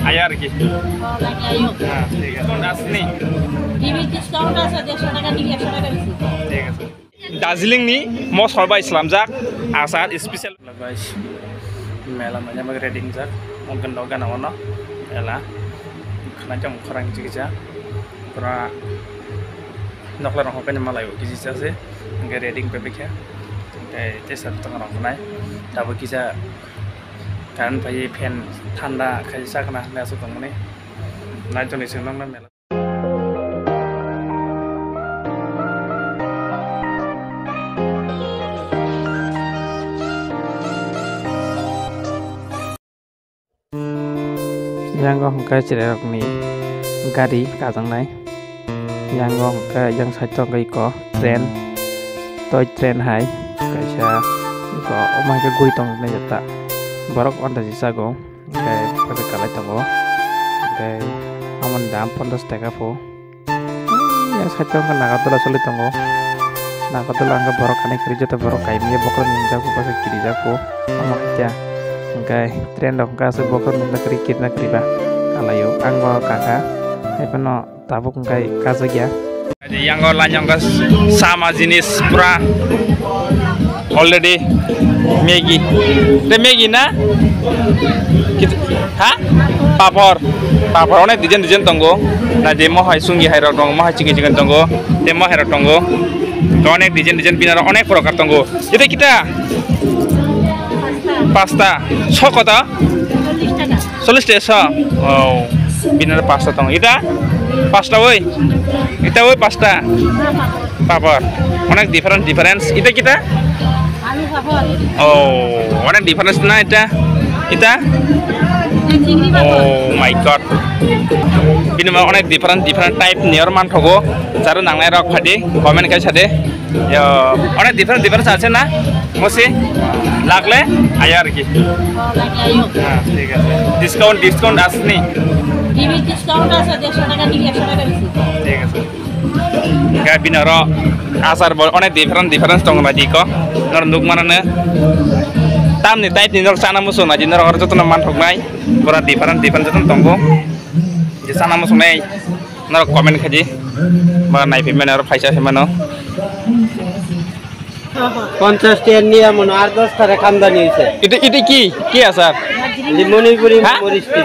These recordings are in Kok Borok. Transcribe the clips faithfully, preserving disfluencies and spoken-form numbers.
আয় আর কি। ও, লাগে আয়ো। হ্যাঁ, ঠিক আছে। ডিসকাউন্ট আসেনি? টিভি ডিসকাউন্ট আছে, দেড়শো টাকা থেকে একশো টাকা বেশি। ঠিক আছে। দার্জিলিং নি মসল bai slamjak achar special. Guys, mela manya bai ready jak, mungkin doga na ono, ela, khana jam khorang jigija, pura nokla rong hokai ni malai o kisi chase, hingke ready bai bikhe, hingke tesa tong rong nai, tabo kisa kan bai fan thanda khai sakna mela su tongmani, nai joni sing nong na mela. Yango hwnkhe chwrairokni gari kajaknai. Yango hwnkhe yang side o hwnkhe eko train, toy train hai kaisa eko omo hai khe guri tongjaknai jata. Borok anda si sago. Hingke paisa kalai tongo. Hingke amoni dam ponchash taka pho. Yang side o hingke Nagarjula choli tongo. Nagarjula hingke borok ani kwrwi joto borok kaimia bokhorok nungjak bo paisa kirijak bo. Omo hai khe hingke train rok hingke aswk bokhorok nungna kwrwi kirna kwrwi ba kalaio. Ang bo kaka hai phano. Tabuk hingkai kajak ya. Yang o lainyo hingka sama jinis pura already Maggi. Te Maggi na? Kit-, ha? Papor. Papor onek design design tongo. Na je mohai sungi hai rok tongo, mohai chikon chikon tongo. Te mohai rok tongo. To onek design design binaro onek prokar tongo. Ite kita? Pasta. Sokota? Chollish taka so. Oh, binaro pasta tongo. Ita? Pasta oi. Ita oi pasta. Papor. Onek difference, difference. Ita kita? Alu papor. Oh, onek difference na ita? Ita? Chingri papor. Oh my God. Bini ma onek different, different type ni or man thogo. Jaro nangnai rok phadi comment kai sade. Yo, onek different, different ase na? Mosi? Lagle? Ayo ar ki. Oh, লাগে আয়ো। হ্যাঁ, ঠিক আছে। Discount, discount আসেনি? TV discount আছে, দেড়শো টাকা থেকে একশো টাকা বেশি। ঠিক আছে। Ga binaro asar bo onek different, different tong na diko. Nor nuk mana ne. Tamni type ni nor sana musu na di nor hor joto na man thok nai. Pura different, different joto tongo. Je sana musu nai. Nor comment khaji. Ma nai phi mano, phaisa phi mano. পঞ্চাশ টাকা নিয়ে মনে হয় আট দশ টাকা খামদানি হয়েছে। এটা, এটা কি? কি আচার? এই মণিপুরি হ্যাঁ? মরিচ টি।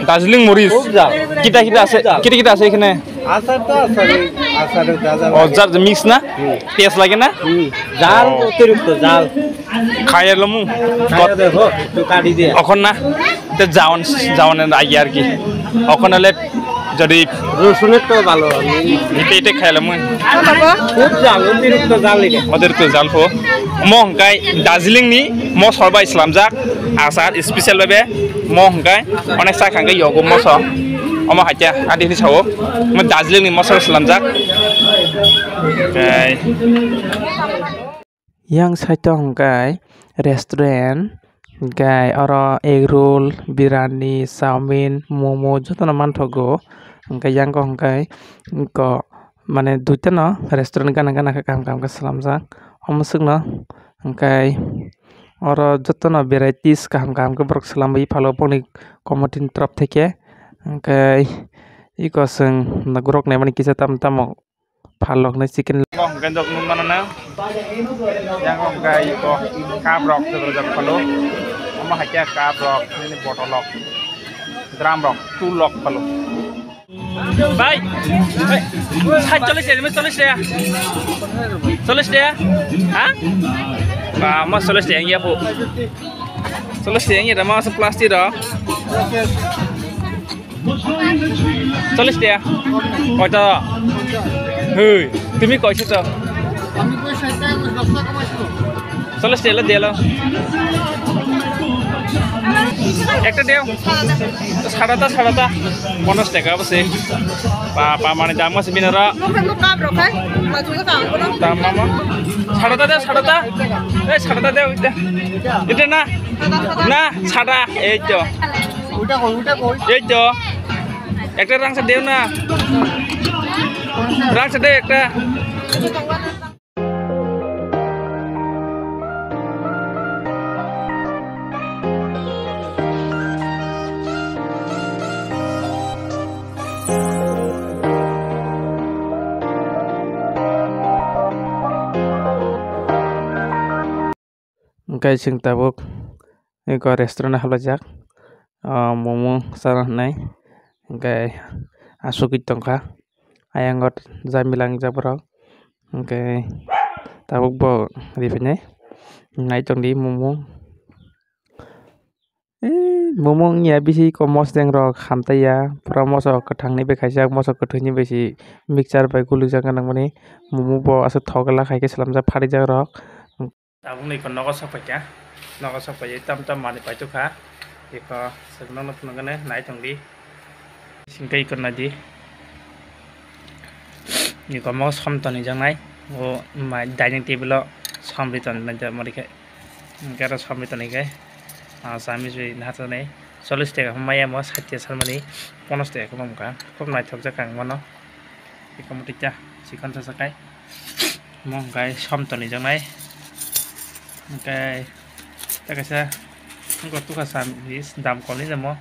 দার্জিলিং মরিচ। খুব ঝাল। কিতা কিতা আছে? খুব ঝাল। কিতা কিতা আছে এখানে? আচার তো আচারই, আচারে যা যা ও, লাগে। যার যে মিক্স না? হুম। টেস্ট লাগে না? হুম। ঝাল, ও। অতিরিক্ত ঝাল। খাইয়া লমু। খাইয়া দেখো, একটু কাটি দিয়ে। এখন না? Te jawan, jawan agi arki. Okon ole jodi রসুনের তো ভালো। Ite ite khaila mui. খুব ঝাল, অতিরিক্ত ঝাল এটা। Oder to jal pho. Mo hwnkhe Darjeeling ni mosol bai slamjak achar special bai be. Mo hwnkhe onek sa khangkhe yogo moso. Omo haikhe adi hini sao. Mo Darjeeling ni mosol slamjak. Tei Yang side o hwnkhe restaurant, hwnkhe oro egg roll, biryani, chowmin, momo jotono manthogo. Hwnkhe yang o hwnkhe eko mane duitano restaurant gana gana khe kaham kaham khe swnamjak. Omo swkno hwnkhe oro jotono varieties kaham kaham khe borok swlamwi phalo boni committee ni torop theke. Hwnkhe eko chwng nugurok naimani kisa tamo tamo Phalok ni chicken. Omo hwnkhe jok nukmano na. Yang hwnkhe iko cup rok jok jok phalo. Omo haikhe cup rok, nini bottle rok, drum rok, tool rok phalo. Bhai, bhai, sait chollish taka, chollish taka. Chollish taka? Ha? Ba, mo chollish taka wngya phu. Chollish taka wngya da, mo plastic rok. চল্লিশ টাকা। কয়টা? হেই, তুমি কয়শো তো? আমি কই ষাট টাকা করে দশ টাকা কমাইছো। চল্লিশ টাকা দিয়ে এলো। একটা দেও। সাড়াটা, সাড়াটা। পঞ্চাশ টাকা বসে। পা, পা মানে দাম আছে বিনারা। দাম মামা। সাড়াটা দেও, সাড়াটা। এই সাড়াটা দেও, এটা। এটা না। না, সাড়া। এই তো। ওটা কই, ওটা কই? এই তো। একটা রাংসা দেও না। রাংসা দে একটা। Hwnkhe chwng tabuk eko restaurant o hablaijak, o momo chana hinwi, hwnkhe asugwi tongkha, ayang o jamila wngjak borok, hwnkhe tabuk bo riphainai naitongdi momo. Eee, momo wngya bisi kom mosodeng rok hamtaiya, pura mosok kwthangni bai khaijak, mosok kwthwini bai se mixture bai gulikjak nangmani. Momo bo aswk thok glak hai khe swlamjak pharijak rok. Tabukni ikko nogo sok paikha, nogo sok paikhe tam tam manwi paitokha, ikko swk nokno phunukgwne naitongdi. Hwnkhe ikko naidi. Iko mo som tonijaknai. O mai dining table o som ri tonijak mani khe. Hwnkhe aro som ri toni khe, ah, chami sui naharjaknai. Chollish taka maya mo, sait taka salmani ponchash taka khe mamkha. Khub naithokjak ang mano. Iko mo tikta chikon sasakai. Mo hwnkhe som tonijaknai. Hwnkhe tei kaisa wngkha tukha chami dam kolni mo.